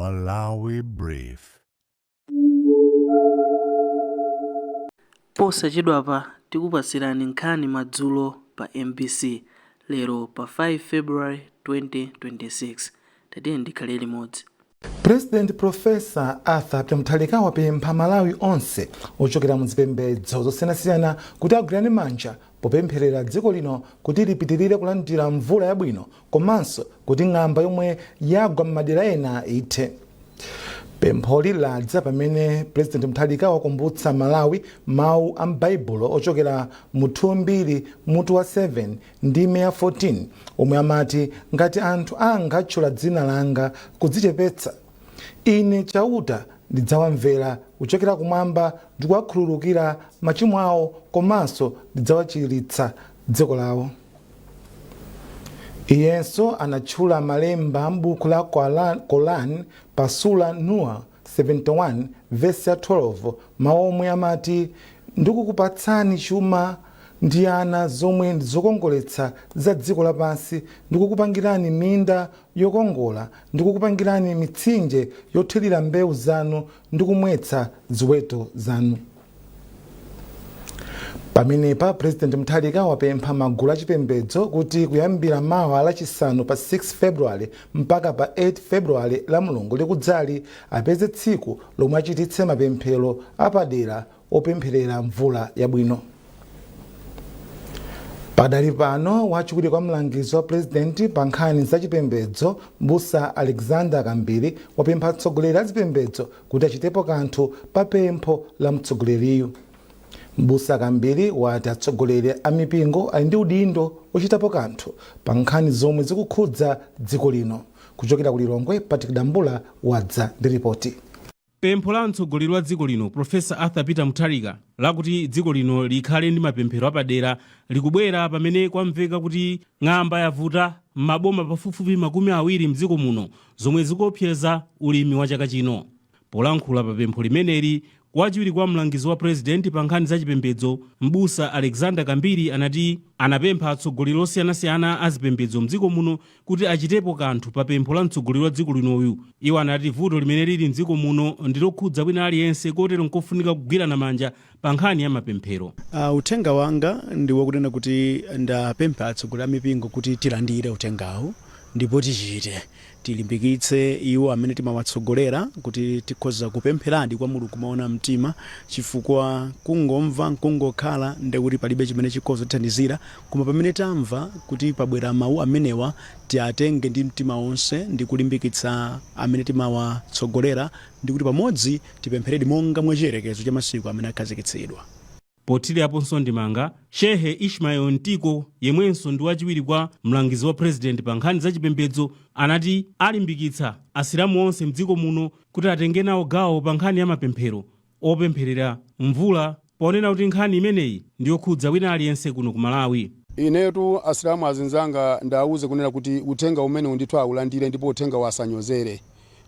Malawi Brief. Posachedwapa tikupatsirani nkhani madzulo pa MBC lero pa 5 February 2026. Tatiyeni tikhale limodzi. President Professor Arthur Peter Mutharika wapempha Malawi onse ochokera mu zipembedzo zosiyanasiyana kuti agwirane manja popempherera dziko lino kuti lipitirire kulandira mvula yabwino komanso kuti ng'amba yomwe yagwa m'madera ena ithe. Pempholi ladza pamene President Mutharika wakumbutsa Malawi mawu a m'Baibulo ochokera mu 2 Mbiri mutu wa 7 ndime ya 14 omwe amati, ngati anthu anga atchula dzina langa kudzichepetsa, ine Chauta ndidzawamvera kuchokera kumwamba ndikuwakhululukira machimo awo komanso ndidzawachiritsa dziko lawo. Iyenso anatchula malemba a m'buku la Koran pa Sura Nur 71 vesi ya 12, mawu omwe amati, ndikukupatsani chuma ndi ana zomwe ndi zokongoletsa za dziko lapansi, ndikukupangirani minda yokongola, ndikukupangirani mitsinje yothirira mbewu zanu ndi kumwetsa ziweto zanu. Pamenepa President Mutharika wapempha magulu achipembedzo kuti kuyambira mawa lachisanu pa 6 February mpaka pa 8 February la Mulungu likudzali apeze tsiku lomwe achititse mapemphero apadera opempherera mvula yabwino. Padali pano wachiwiri kwa mlangizi wa President pa nkhani za chipembedzo Mbusa Alexander Kambiri wapempha atsogoleri a zipembedzo kuti achitepo kanthu pa pempho la mtsogoleriyu. Mbusa Kambiri wati atsogoleri a mipingo ali ndi udindo ochitapo kanthu pa nkhani zomwe zikukhudza dziko lino. Kuchokera ku Lilongwe, Patrick Dambula wadza ndi ripoti. Pempho la mtsogoleri wa dziko lino Professor Arthur Peter Mutharika lakuti dziko lino likhale ndi mapemphero apadera likubwera pamene kwamveka kuti ng'amba yavuta m'maboma pafupifupi 20 mdziko muno zomwe zikuopseza ulimi wa chaka chino. Polankhula pa pempho limeneli, wachiwiri kwa mlangizi wa President pa nkhani za chipembedzo Mbusa Alexander Kambiri anati anapempha atsogoleri osiyanasiyana a zipembedzo mdziko muno kuti achitepo kanthu pa pempho la mtsogoleri wa dziko linoyu. Iwo anati vuto limene lili mdziko muno ndi lokhudza wina aliyense, kotero nkofunika kugwirana manja pa nkhani ya mapemphero. Uthenga wanga ndi wakunena kuti ndapempha atsogoleri a mipingo kuti tilandire uthengawu ndipo tichite, tilimbikitse iwo amene timawatsogolera kuti tikhoza kupempheradi kwa Mulungu moona mtima, chifukwa kungomva nkungokhala ndekuti palibe chimene chikhoza kutithandizira, koma pamene tamva kuti pabwera mawu amenewa tiatenge ndi mtima wonse ndi kulimbikitsa amene timawatsogolera ndi kuti pamodzi tipempheredi monga mwa chiyerekezo cha masiku amene akhazikitsidwa. Pothiraponso ndemanga, Shehe Ishmael Mtiko yemwenso ndi wachiwiri kwa mlangizi wa President pa nkhani za chipembedzo anati alimbikitsa Asilamu onse mdziko muno kuti atenge nawo gawo pa nkhani ya mapemphero opempherera mvula ponena kuti nkhani imeneyi ndi yokhudza wina aliyense kuno ku Malawi. Inetu Asilamu azinzanga ndawauze kunena kuti uthenga umenewu ndithu aulandire ndipo uthengawu asanyozere.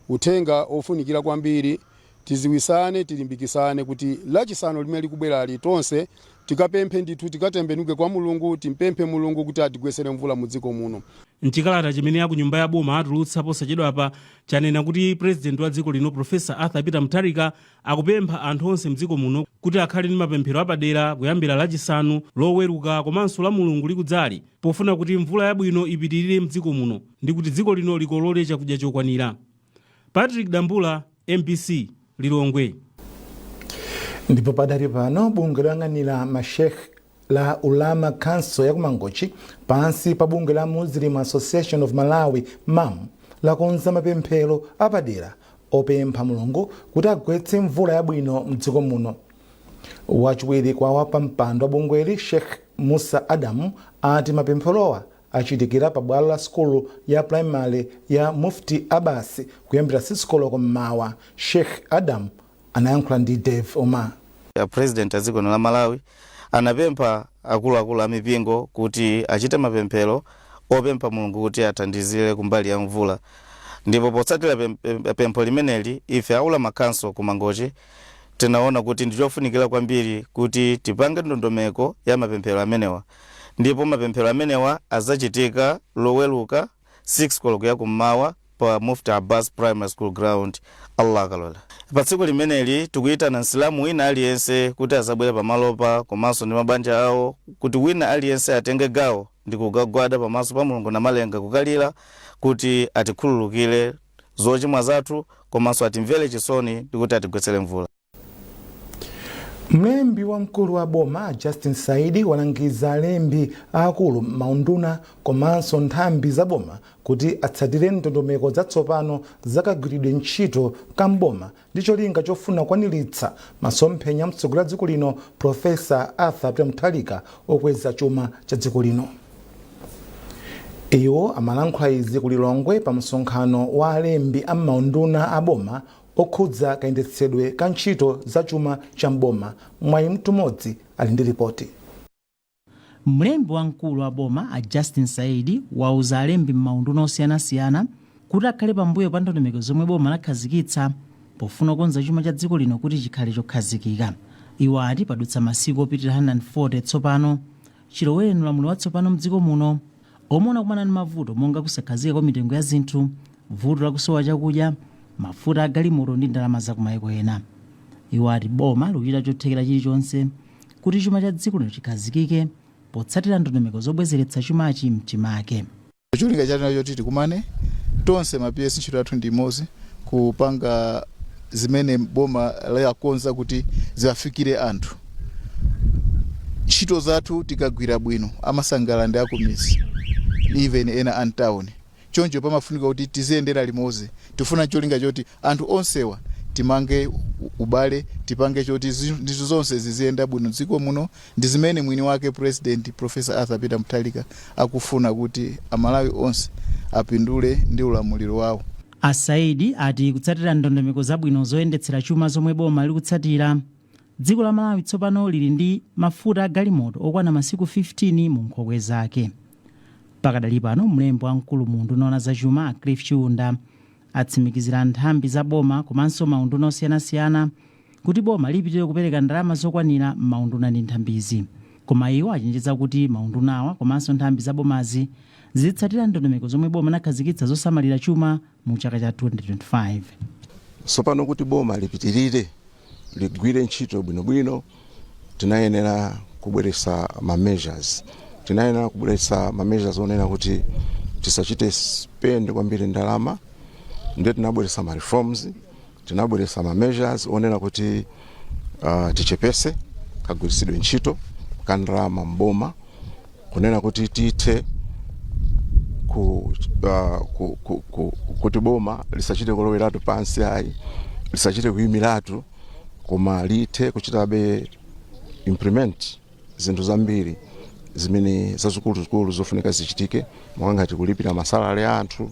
Uthenga ofunikira kwambiri. Tiziwisane, tilimbikisane kuti lachisanu limene likubwerali tonse tikapemphe ndithu, tikatembenuke kwa Mulungu, timpemphe Mulungu kuti atigwesere mvula mu dziko muno. Mchikalata chimene aku nyumba ya boma atulutsa posachedwapa chanena kuti President wa dziko lino Professor Arthur Peter Mutharika akupempha anthu onse mdziko muno kuti akhale ndi mapemphero apadera kuyambira lachisanu, loweruka komanso la Mulungu likudzali pofuna kuti mvula yabwino ipitirire mdziko muno ndi kuti dziko lino likolole chakudya chokwanira. Patrick Dambula, MBC, Lilongwe. Ndipo padali pano bungwe loyang'anira masheikh la Ulama Council ya ku Mangochi pansi pa bungwe la Muslim Association of Malawi MAM lakonza mapemphero apadera opempha Mulungu kuti agwetse mvula yabwino mdziko muno. Wachiwiri kwa wapampando wa bungweli Sheikh Musa Adamu ati mapempherowa achitikira pa bwalo la sukulu ya primary ya Mufti Abbas kuyambira 6 koloko mmawa. Sheikh Adam anayankhula ndi Dave Omar. A President a dziko lino la Malawi anapempha akuluakulu a mipingo kuti achite mapemphero opempha Mulungu kuti athandizire kumbali ya mvula, ndipo potsatira pempho limeneli ife a Ulama Council ku Mangochi tinaona kuti ndichofunikira kwambiri kuti tipange ndondomeko ya mapemphero amenewa, ndipo mapemphero amenewa azachitika loweruka 6 koloko ya kummawa Pa Mufti Abbas Primary School ground, Allah akalola. Pa tsiku limeneli tikuyitana Msilamu wina aliyense kuti azabwere pamalopa komanso ndi mabanja awo, kuti wina aliyense atenge gawo ndi kukagwada pamaso pa Mulungu Namalenga, kukalira kuti atikhululukire zochimwa zathu komanso atimvere chisoni ndi kuti atigwetsere mvula. Mlembi wamkulu wa boma Justin Saidi walangiza alembi aakulu, maunduna komanso nthambi za boma kuti atsatire ndondomeko zatsopano zakagwiridwe ntchito kamboma ndi cholinga chofuna kukwaniritsa masomphenya mtsogoleri wa dziko lino, Professor Arthur Peter Mutharika, okweza chuma cha dziko lino. Iwo amalankhula izi ku Lilongwe pa msonkhano wa alembi a maunduna a boma okhudza kayendetsedwe ka ntchito za chuma cha mboma. Mwayi Mtumodzi ali ndi ripoti. Mlembi wamkulu wa boma a Justin Saidi wauza alembi m'maunduna osiyanasiyana kuti akhale pambuyo pa ndondomeko zomwe boma lakhazikitsa pofuna kukonza chuma cha dziko lino kuti chikhale chokhazikika. Iwo ati padutsa masiku opitirira 140 tsopano chilowereni ulamuliro watsopano mdziko muno, omwe unakumana ndi mavuto monga kusakhazika kwa mitengo ya zinthu, vuto lakusowa chakudya, mafuta agalimoto ndi ndalama za kumayiko ena. Iwo ati boma likuchita chothekera chilichonse kuti chuma cha dziko lino chikhazikike potsatira ndondomeko zobwezeretsa chumachi mchimake. Cholinga chathu choti tikumane tonse ma PS, ntchito yathu ndi imodzi, kupanga zimene boma lakonza kuti ziwafikire anthu. Ntchito zathu tikagwira bwino, amasangalala ndi akumidzi, even ena antawuni. Choncho pamafunika kuti tiziyendera limodzi. Tifuna cholinga choti anthu onsewa timange ubale, tipange choti zinthu zonse ziziyenda bwino dziko muno, ndi zimene mwini wake President Professor Arthur Peter Mutharika akufuna, kuti Amalawi onse apindule ndi ulamuliro wawo. Asaidi ati kutsatira ndondomeko zabwino zoyendetsera chuma zomwe boma likutsatira, dziko la Malawi tsopano lili ndi mafuta agalimoto okwana masiku 15 mu nkhokwe zake. Pakadali pano, mlembi wamkulu mu unduna wa zachuma Cliff Chiunda atsimikizira nthambi za boma komanso maunduna osiyanasiyana kuti boma lipitirire kupereka ndalama zokwanira m'maunduna ndi nthambizi. Koma iwo achenjeza kuti maundunawa komanso nthambi za bomazi zitsatira ndondomeko zomwe boma lakhazikitsa zosamalira chuma mu chaka cha 2025. Tsopano kuti boma lipitirire ligwire ntchito bwinobwino, tinayenera kubweretsa ma measures, tinayenera kubweretsa ma measures onena kuti tisachite spend kwambiri ndalama. Ndiye tinabweretsa ma reforms, tinabweretsa ma measures onena kuti tichepese kagwiritsidwe ntchito ka ndalama mboma, kunena kuti tithe kuti boma lisachite kuloweratu pansi ayi, lisachite kuyimiratu, koma lithe kuchitabe implement zinthu zambiri zimene zazikuluzikulu zofunika zichitike, monga ngati kulipira ma salary a anthu,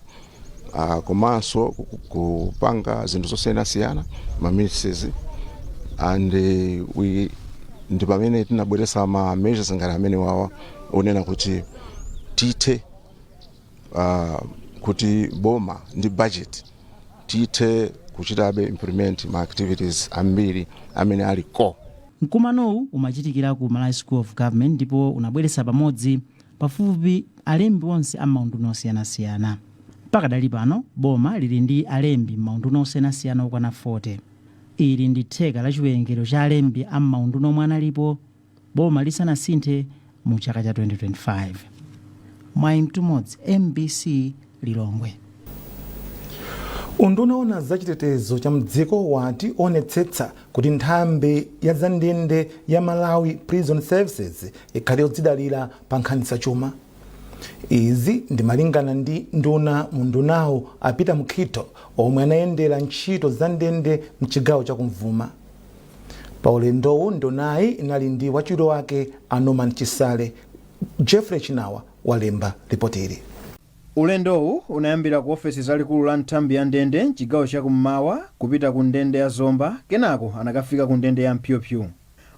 komanso kupanga zinthu zosiyanasiyana ma ministries. And we ndi pamene tinabweretsa ma measures ngati amene wawa onena kuti tithe kuti boma ndi budget tithe kuchitabe implement ma activities ambiri amene ali core. Mkumanowu umachitikira ku Malawi School of Government ndipo unabweretsa pamodzi pafupifupi alembi onse a maunduna osiyanasiyana. Pakadali pano boma lili ndi alembi m'maunduna osiyanasiyana okwana 40. Ili ndi theka la chiwerengero cha alembi a m'maunduna omwe analipo boma lisanasinthe mu chaka cha 2025. Mwayi Mtumodzi, MBC, Lilongwe. Unduna ona zachitetezo cha mdziko wati onetsetsa kuti nthambi ya zandende ya Malawi Prison Services ikhale yodzidalira pa nkhani zachuma. Izi ndi malingana ndi nduna mu undunawo a Peter Mukhito, omwe anayendera ntchito za ndende mchigawo chakumvuma. Pa ulendowu ndunayi inali ndi wachiwiri wake a Norman Chisale. Jeffrey Chinawa walemba ripoti ili. Ulendowu unayambira ku ofesi zalikulu la nthambi ya ndende mchigawo chakummawa, kupita ku ndende ya Zomba, kenako anakafika ku ndende ya Mphyuphy.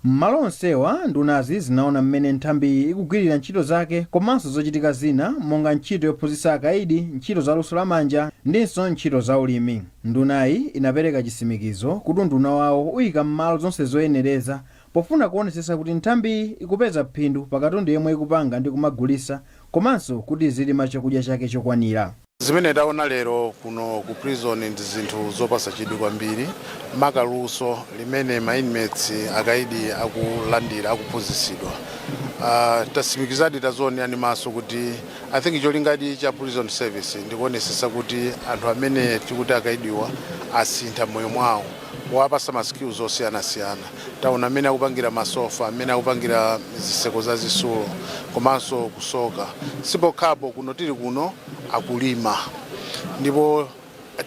M'malo onsewa ndunazi zinaona mmene nthambiyi ikugwirira ntchito zake komanso zochitika zina monga ntchito yophunzitsa akaidi ntchito za luso lamanja ndinso ntchito za ulimi. Ndunayi inapereka chitsimikizo kuti unduna wawo uyika m'malo zonse zoyenereza pofuna kuonetsetsa kuti nthambiyi ikupeza phindu pa katundu yemwe ikupanga ndi kumagulitsa, komanso kuti izilima chakudya chake chokwanira. Zimene taona lero kuno ku prison ndi zinthu zopasa chidwi kwambiri, makaluso limene ma inmates, akaidi, akulandira, akuphunzitsidwa. Tasimikizadi, tazionera ndi maso kuti I think cholingadi cha Prison Service ndikuonesesa kuti anthu amene tikuti akaidiwa asintha moyo mwawo wapasa ma skills osiyanasiyana. Taona amene akupangira masofa, amene akupangira zitseko za zitsulo komanso kusoka. Sipokhapo, kuno tili kuno akulima, ndipo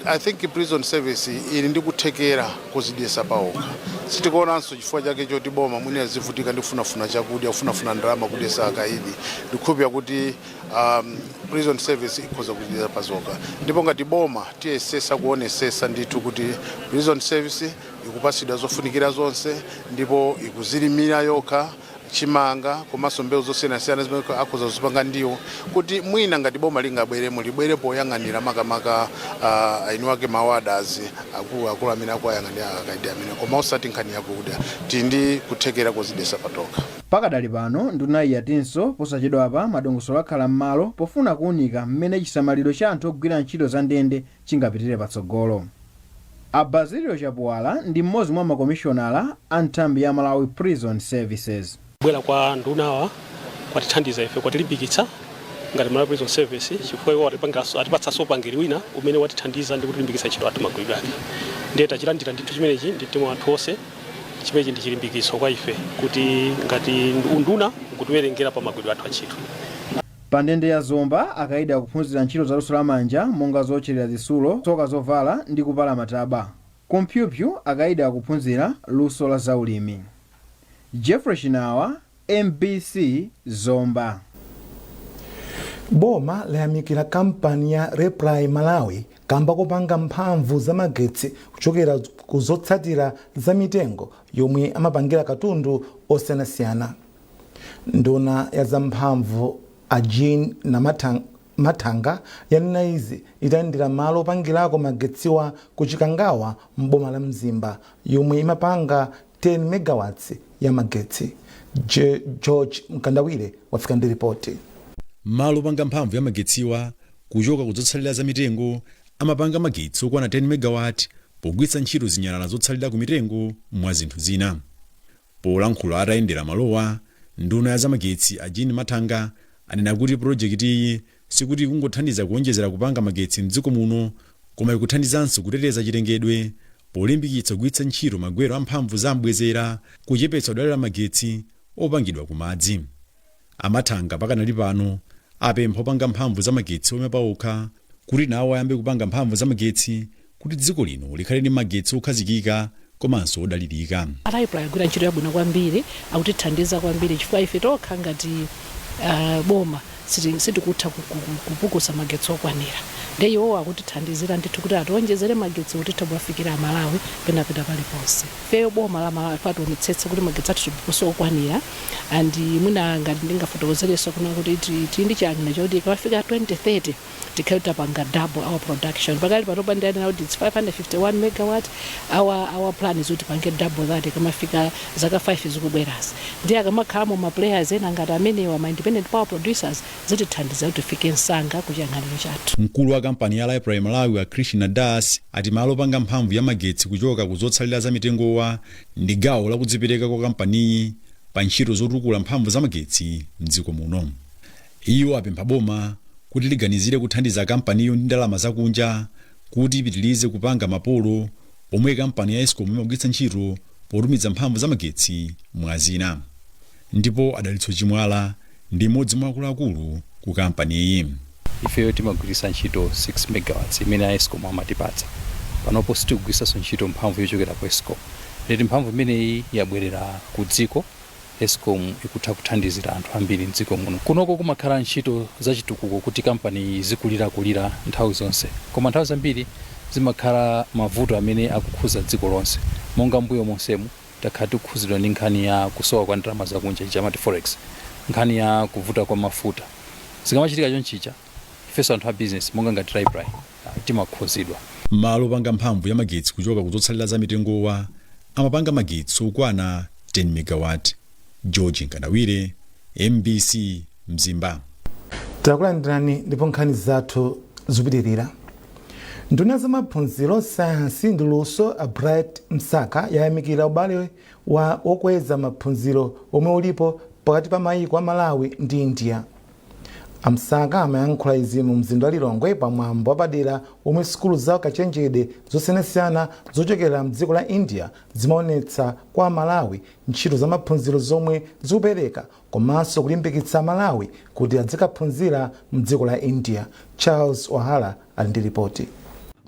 I think Prison Service ili ndi kuthekera kuzidyesa paokha. Sitikuonanso chifukwa chake choti boma mwina zivutika ndi kufunafuna chakudya, kufunafuna ndalama kudyesa akaidi. Ndikukhulupirira kuti Prison Service ikhoza kudyesa pazokha, ndipo ngati boma tiyesesa kuonesesa ndithu kuti Prison Service ikupasidwa zofunikira zonse ndipo ikuzilimira yokha chimanga komanso mbewu zosiyanasiyana zimene akhoza kuzipanga ndiwo, kuti mwina ngati boma lingabweremo, libwere poyang'anira makamaka eni wake ma warders, akuluakulu amene akuyang'anira akaidi amene, koma osati nkhani yakudya. Tili ndi kuthekera kuzidyesa patokha. Pakadali pano, ndunayi yatinso posachedwapa madongosolo akhala m'malo pofuna kuwunika mmene chisamaliro cha anthu ogwira ntchito za ndende chingapitire patsogolo. A Basilio Chapuwala ndi mmodzi mwa makomishonala a nthambi ya Malawi Prison Services. Kubwera kwa ndunawa kwatithandiza ife, kwatilimbikitsa ngati Malawi Prison Service, chifukwa iwo atipatsanso upangiri wina umene watithandiza ndi kutilimbikitsa ntchito athu magwiridwe ake. Ndiye tachilandira ndithu chimenechi ndi mtima wathu wonse. Chimenechi ndi chilimbikitso kwa ife kuti ngati unduna nkutiwerengera pa magwiridwe athu a ntchito. Pa ndende ya Zomba, akaidi akuphunzira ntchito za luso lamanja monga zotcherera zitsulo, kusoka zovala ndi kupala matabwa. Ku Mphyupsyu, akaidi akuphunzira luso la zaulimi. Jeffrey Chinawa, MBC, Zomba. Boma layamikira kampani ya Raiply Malawi kamba kopanga mphamvu zamagetsi kuchokera ku zotsatira za mitengo yomwe amapangira katundu osiyanasiyana. Nduna ya zamphamvu a Jean Mathanga yanena izi itayendera malo opangirako magetsiwa ku Chikangawa m'boma la Mzimba, yomwe imapanga 10 megawatts ya magetsi. George Mkandawire wafika ndi ripoti. Malo opanga mphamvu ya magetsiwa kuchoka kuzotsalira za mitengo amapanga magetsi okwana 10 megawatt pogwiritsa ntchito zinyalala zotsalira ku mitengo mwa zinthu zina. Polankhula atayendera malowa, nduna ya zamagetsi a Jean Mathanga anena kuti pulojekiti iyi sikuti ikungothandiza kuonjezera kupanga magetsi mdziko muno, koma ikuthandizanso kuteteza chilengedwe polimbikitsa kugwiritsa ntchito magwero amphamvu za mbwezera, kuchepetsa kudalira magetsi opangidwa ku madzi. Amathanga pakanali pano apempha opanga mphamvu za magetsi omwe paokha kuti nawo ayambe kupanga mphamvu za magetsi kuti dziko lino likhale ndi magetsi okhazikika komanso odalirika. Raiply agwira ntchito yabwino kwambiri, akutithandiza kwambiri chifukwa ife tokha ngati boma sitikutha kupukusa magetsi okwanira. Ndiye iwowo akutithandizira ndithu kuti atiwonjezere magetsi kuti tithe kuwafikira Amalawi penapena paliponse. Ifeyo boma la Malawi pationetsetse kuti magetsi athu tipukuse okwanira. And mwina ngati ndingafotokozerenso kuna kuti tili ndi chiyang'aniro chakuti ikamafika 2030 tikhale tapanga double our production. Pakali panopa ndiyanena kuti it's 551 megawatt. Our plan is kuti pange double that ikamafika zaka 5 zikubwerazi. Ndiye akamakhalamo ma players ena ngati amenewa, ma independent power producers, zitithandiza kuti tifike msanga ku chiyang'aniro chathu. Mkulu wa kampani ya Raiply Malawi a Krishna Das ati malo opanga mphamvu ya magetsi kuchoka ku zotsalira za mitengowa ndi gawo lakudzipereka kwa kampaniyi pa ntchito zotukula mphamvu za magetsi mdziko muno. Iwo apempha boma kuti liganizire kuthandiza kampaniyo ndi ndalama zakunja kuti ipitirize kupanga mapolo omwe kampani ya Escom imagwiritsa ntchito potumiza mphamvu za magetsi mwa zina. Ndipo Adalitso Chimwala ndi mmodzi mwa akuluakulu ku kampaniyi. Ifeyo timagwiritsa ntchito 6 megawatts imene a Escom amatipatsa. Panopo sitikugwiritsanso ntchito mphamvu yochokera ku Escom. Ndeti mphamvu imeneyi yabwerera ku dziko. Escom ikutha kuthandizira anthu ambiri mdziko muno. Kunoko kumakhala ntchito zachitukuko kuti kampani zikulirakulira nthawi zonse, koma nthawi zambiri zimakhala mavuto amene akukhuza dziko lonse. Monga mbuyo monsemu takhala tikukhuzidwa ndi nkhani ya kusowa kwa ndalama zakunja, chamati forex, nkhani ya kuvuta kwa mafuta. Zikamachitika chonchicha, ifenso anthu a business monga ngati Raiply timakhuzidwa. Malo opanga mphamvu ya magetsi kuchoka kuzotsalira za mitengowa amapanga magetsi okwana 10 megawatt. George Nkandawire, MBC, Mzimba. Takulandirani, ndipo nkhani zathu Zikupitirira. Nduna za maphunziro, sayansi ndi luso, a Bright Msaka, yayamikira ubale wa wokweza maphunziro omwe ulipo pakati pa mayiko a Malawi ndi India. A Msaka amayankhula izi mu mzinda wa Lilongwe pamwambo wapadera omwe sukulu za ukachenjede zosiyanasiyana zochokera mdziko la India zimaonetsa kwa Malawi ntchito za maphunziro zomwe zikupereka komanso kulimbikitsa Malawi kuti adzikaphunzira mdziko la India. Charles Wahala ali ndi ripoti.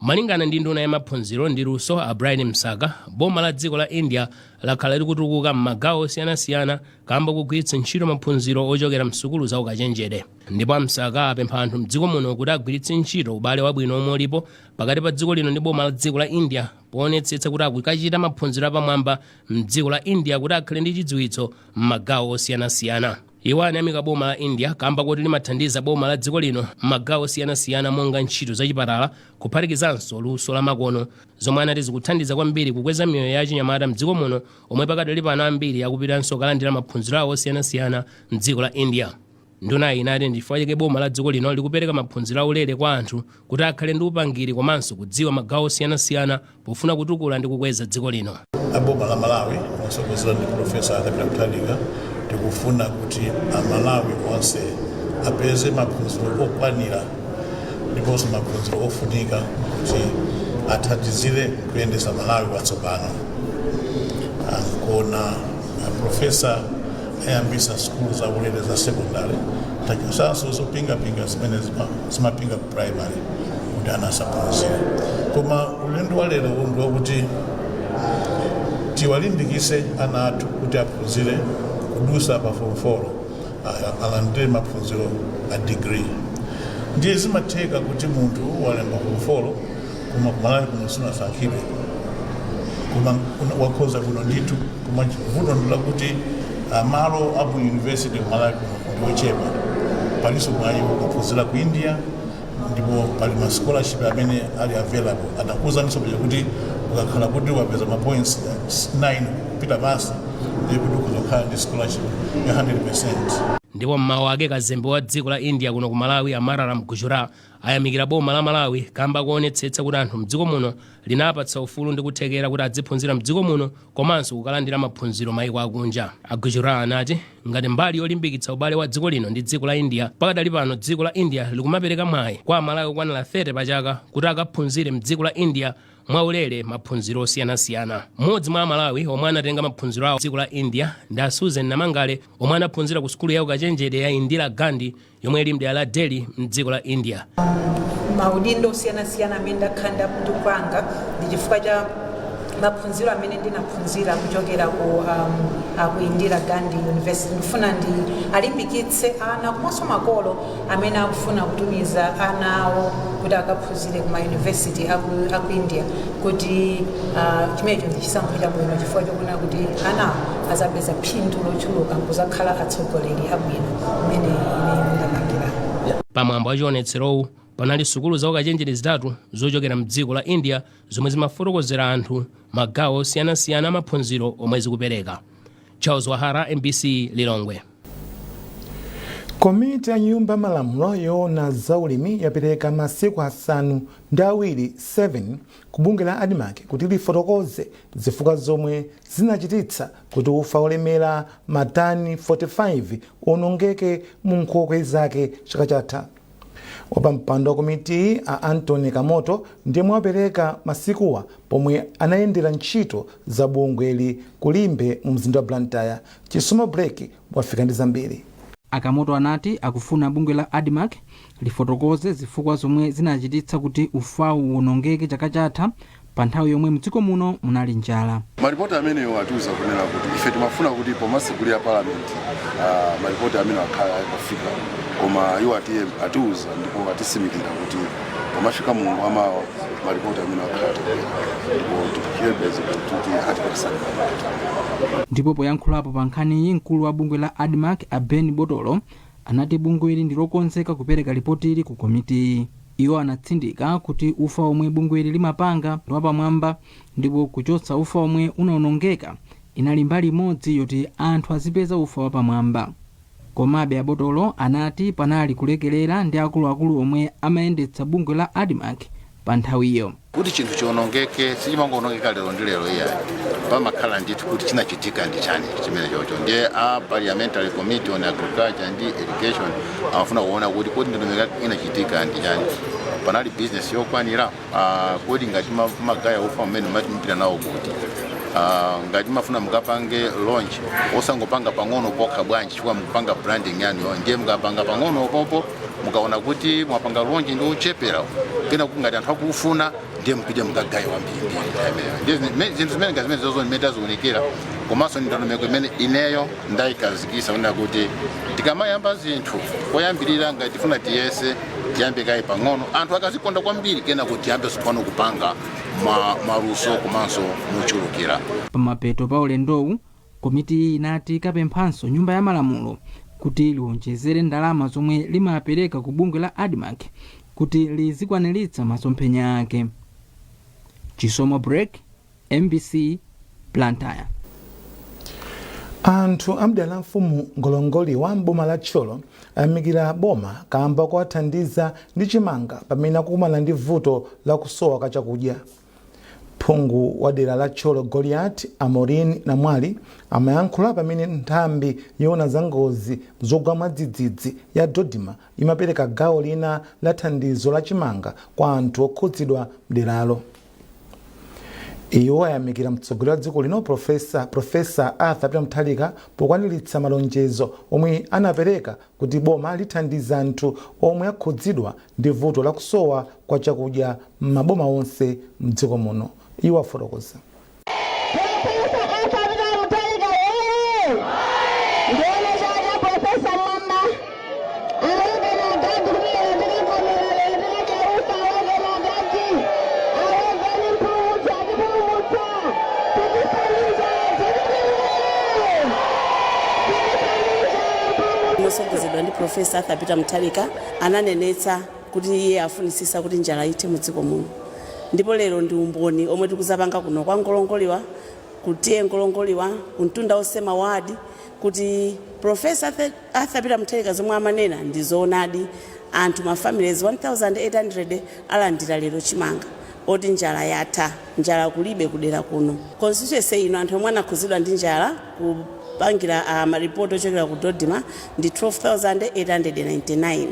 Malingana ndi nduna ya maphunziro ndi luso, a Bright Msaka, boma la dziko la India lakhala likutukuka m'magawo osiyanasiyana kamba kugwiritsa ntchito maphunziro ochokera msukulu za ukachenjede. Ndipo a Msaka apempha anthu mdziko muno kuti agwiritse ntchito ubale wabwino omwe ulipo pakati pa dziko lino ndi boma la dziko la India poonetsetsa kuti akukachita maphunziro apamwamba mdziko la India kuti akhale ndi chidziwitso m'magawo osiyanasiyana. Iwo anayamika boma la India kamba kuti limathandiza boma la dziko lino m'magawo osiyanasiyana monga ntchito zachipatala, kuphatikizanso luso la makono, zomwe anati zikuthandiza kwambiri kukweza miyoyo ya achinyamata mdziko muno omwe pakadali pano ambiri akupitanso kukalandira maphunziro awo osiyanasiyana mdziko la India. Ndunayi inati ndifukwa chake boma la dziko lino likupereka maphunziro aulere kwa anthu kuti akhale ndi upangiri komanso kudziwa magawo osiyanasiyana pofuna kutukula ndi kukweza dziko lino. Aboma la Malawi motsogozedwa ndi Professor Arthur Peter Mutharika, tikufuna kuti Amalawi onse apeze maphunziro okwanira ndiponso maphunziro ofunika kuti athandizire kuyendesa Malawi watsopano. Nkona Professor ayambisa sukulu zaulere za secondary, tachosanso zopingapinga zimene zimapinga ku primary kuti ana asaphunzire. Koma ulendo wa lero ndi wakuti tiwalimbikise ana athu kuti aphunzire kudusa pa form 4, alandire maphunziro a degree. Ndiye zimatheka kuti munthu walemba form 4, koma kumalawi kuno sunasankhidwe, koma wakhoza kuno ndithu, koma vuto ndilakuti malo a mu university kumalawi kuno ndi ochepa. Palinso mwayi wokaphunzira ku India, ndipo pali ma scholarship amene ali available. Anakuwuzaninso paja kuti ukakhala kuti wapeza ma points 9 kupita pansi, ndiye kuti ukhoza kukhala ndi scholarship ya 100%. Ndipo mmawu ake, kazembe wa dziko la India kuno ku Malawi, Amararam Gujral, ayamikira boma la Malawi kamba kuonetsetsa kuti anthu mdziko muno linapatsa ufulu ndi kuthekera kuti adziphunzira mdziko muno komanso kukalandira maphunziro maiko akunja. A Gujral anati ngati mbali yolimbikitsa ubale wa dziko lino ndi dziko la India, pakadali pano dziko la India likumapereka mwayi kwa Amalawi okwanira 30 pachaka kuti akaphunzire mdziko la India mwaulere maphunziro osiyanasiyana. Mmodzi mwa Amalawi omwe anatenga maphunziro awo dziko la India ndi a Susan Namangale, omwe anaphunzira ku sukulu ya ukachenjede ya Indira Gandhi yomwe ili mdera la Delhi mdziko la India. Maudindo osiyanasiyana amene ndakhala ndikupanga ndi chifukwa cha maphunziro amene ndinaphunzira kuchokera ku Indira Gandhi University. Ndifuna ndi alimbikitse ana komanso makolo amene akufuna kutumiza ana awo kuti akaphunzire ku mayunivesity aku India kuti chimenecho ndi chisankho chabwino, chifukwa chokuona kuti anawo azapeza phindu lochuluka nkuzakhala atsogoleri abwino mmene ine ndapangira. Pamwambo wa chionetserowu panali sukulu za ukachenjede zitatu zochokera mdziko la India zomwe zimafotokozera anthu magawo osiyanasiyana amaphunziro omwe zikupereka. Charles Wahara, MBC, Lilongwe. Komiti ya Nyumba ya Malamulo yoona zaulimi yapereka masiku 7 7 ku bungwe la ADMARC kuti lifotokoze zifukwa zomwe zinachititsa kuti ufa olemera matani 45 onongeke mu nkhokwe zake chaka chatha. Wapampando wa komitiyi, a Anthony Kamoto, ndiyemwe wapereka masikuwa pomwe anayendera ntchito za bungweli ku Limbe mu mzinda wa Blantyre. Chisomo Blake wafika ndi zambiri. A Kamoto anati akufuna bungwe la ADMARC lifotokoze zifukwa zomwe zinachititsa kuti ufawu uwonongeke chaka chatha pa nthawi yomwe mdziko muno munali njala. Malipoti amenewo atiuza kunena kuti ife timafuna kuti pomatsegulira Parliament malipoti amene akhala akafika, koma iwo atiuza ndipo atisimikira kuti pomafika mulungu amawa malipoti amene akhala atabwera, ndipo tikuyembekeza kuti atipasani malipoti amenewo. Ndipo poyankhulapo pa nkhaniyi, mkulu wa bungwe la ADMARC, a Ben Botolo, anati bungweli ndi lokonzeka kupereka lipotili ku komitiyi. Iwo anatsindika kuti ufa omwe bungweli limapanga ndi wapamwamba, ndipo kuchotsa ufa omwe unawonongeka inali mbali imodzi yoti anthu azipeza ufa wapamwamba. Komabe abotolo anati panali kulekelera ndi akuluakulu omwe amayendetsa bungwe la ADMARC pa nthawiyo. Kuti chinthu chiwonongeke, sichimangoonongeka lero ndi lero iyayi. Pamakhala ndithu kuti chinachitika ndi chani chimene chocho. Ndiye a Parliamentary Committee on Agriculture ndi Irrigation amafuna kuona kuti kodi ndondomeko inachitika ndi chani, panali business yokwanira, kodi ngati magaya ufa mmene mati mupita nawo kuti, ngati mafuna mukapange launch, osangopanga pang'ono pokha bwanji? Chifukwa mukupanga branding yanuyo, ndiye mukapanga pang'ono popo, mukaona kuti mwapanga launch ndi ochepera, kena kuti ngati anthu akufuna, ndiye mupite mukagaye wambirimbiri nthawi imeneyo. Ndiye zinthu zimene ngati zimene zozo zimene taziunikira, komanso ndi ndondomeko imene ineyo ndayikazikisa kunena kuti tikamayamba zinthu koyambirira, ngati tifuna tiyese, tiyambe kaye pang'ono. Anthu akazikonda kwambiri, kena kuti tiyambe tsopano kupanga maluso komanso mochulukira. Pamapeto pa ulendowu, komitiyi inati ikapemphanso Nyumba ya Malamulo kuti liwonjezere ndalama zomwe limapereka ku bungwe la ADMARC kuti lizikwaniritsa masomphenya ake. Chisomo Break, MBC, Blantyre. Anthu amdera la Mfumu Ngolongoliwa mboma la Thyolo ayamikira boma kamba kuwathandiza ndi chimanga pamene akukumana ndi vuto la kusowa kwa chakudya. Phungu wa dera la Thyolo Goliath, Amorin Namwali, amayankhula pamene nthambi yoona za ngozi zogwa mwadzidzidzi ya DoDMA imapereka gawo lina la thandizo la chimanga kwa anthu okhudzidwa mderalo. Iwo ayamikira mtsogoleri wa dziko lino, Profesa Arthur Peter Mutharika, pokwaniritsa malonjezo omwe anapereka kuti boma lithandiza anthu omwe akhudzidwa ndi vuto la kusowa kwa chakudya m'maboma onse mdziko muno. Iwo afotokoza. Profesa Arthur Peter Mutharika woye! Ndione chaka Profesa Mwamba awege magadi kumene tikavomera lero, tikachausa awege magadi, awegeni mpulumutsi, atipulumutsa tikisanija tikitirere tikisanija. Mosogozedwa ndi Profesa Arthur Peter Mutharika, ananenetsa kuti iye afunisisa kuti njala ithe mudziko muno, ndipo lero ndi umboni omwe tikuzapanga kuno kwa Ngolongoliwa, kutiye Ngolongoliwa, kumtunda osema wadi, kuti Profesa Arthur Peter Mutharika zomwe amanena ndi zoonadi. Anthu ma families 1800 alandira lero chimanga oti njala yatha, njala kulibe kudera kuno. Constituency ino, anthu omwe anakhuzidwa ndi njala kupangira maripoti ochokera ku DoDMA ndi 12,899,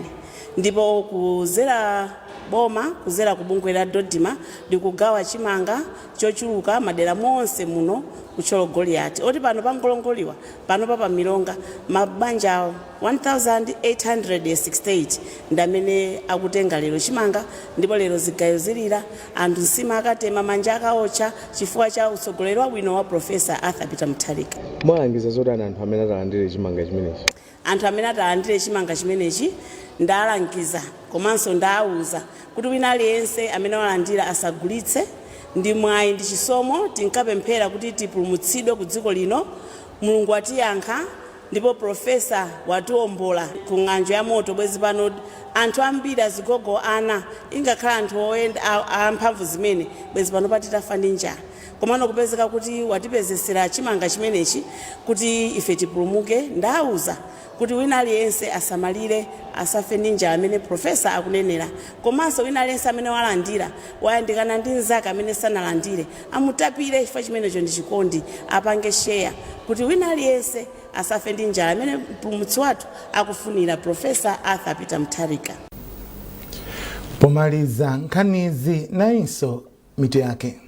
ndipo kuzera boma, kuzera ku bungwe la DoDMA, likugawa chimanga chochuluka madera monse muno ku Thyolo Goliati, oti pano pa Ngolongoliwa pano pa Milonga mabanja 1868 ndi amene akutenga lero chimanga. Ndipo lero zigayo zilira, anthu nsima akatema, manja akaotcha, chifukwa cha utsogoleri wabwino wa Profesa Arthur Peter Mutharika. Mwalangiza zotani anthu amene atalandire chimanga chimenechi? Anthu amene atalandire chimanga chimenechi ndalangiza komanso ndawuza kuti wina aliyense amene walandira asagulitse. Ndi mwayi, ndi chisomo. Tinkapemphera kuti tipulumutsidwe ku dziko lino, Mulungu watiyankha ndipo Profesa watiwombola ku ng'anjo ya moto. Bwezi pano anthu ambiri, azigogo, ana, ingakhala anthu oyenda amphamvu zimene, bwezi pano patitafa ndi njala. Komano kupezeka kuti watipezesera chimanga chimenechi kuti ife tipulumuke, ndawuza kuti wina aliyense asamalire, asafe ndi njala amene Profesa akunenera. Komanso wina aliyense amene walandira, wayandikana ndi mnzake amene sanalandire, amutapire, chifukwa chimenecho ndi chikondi, apange share kuti wina aliyense asafe ndi njala amene mpulumutsi wathu akufunira, Profesa Arthur Peter Mutharika. Pomaliza nkhanizi, nayinso mitu yake.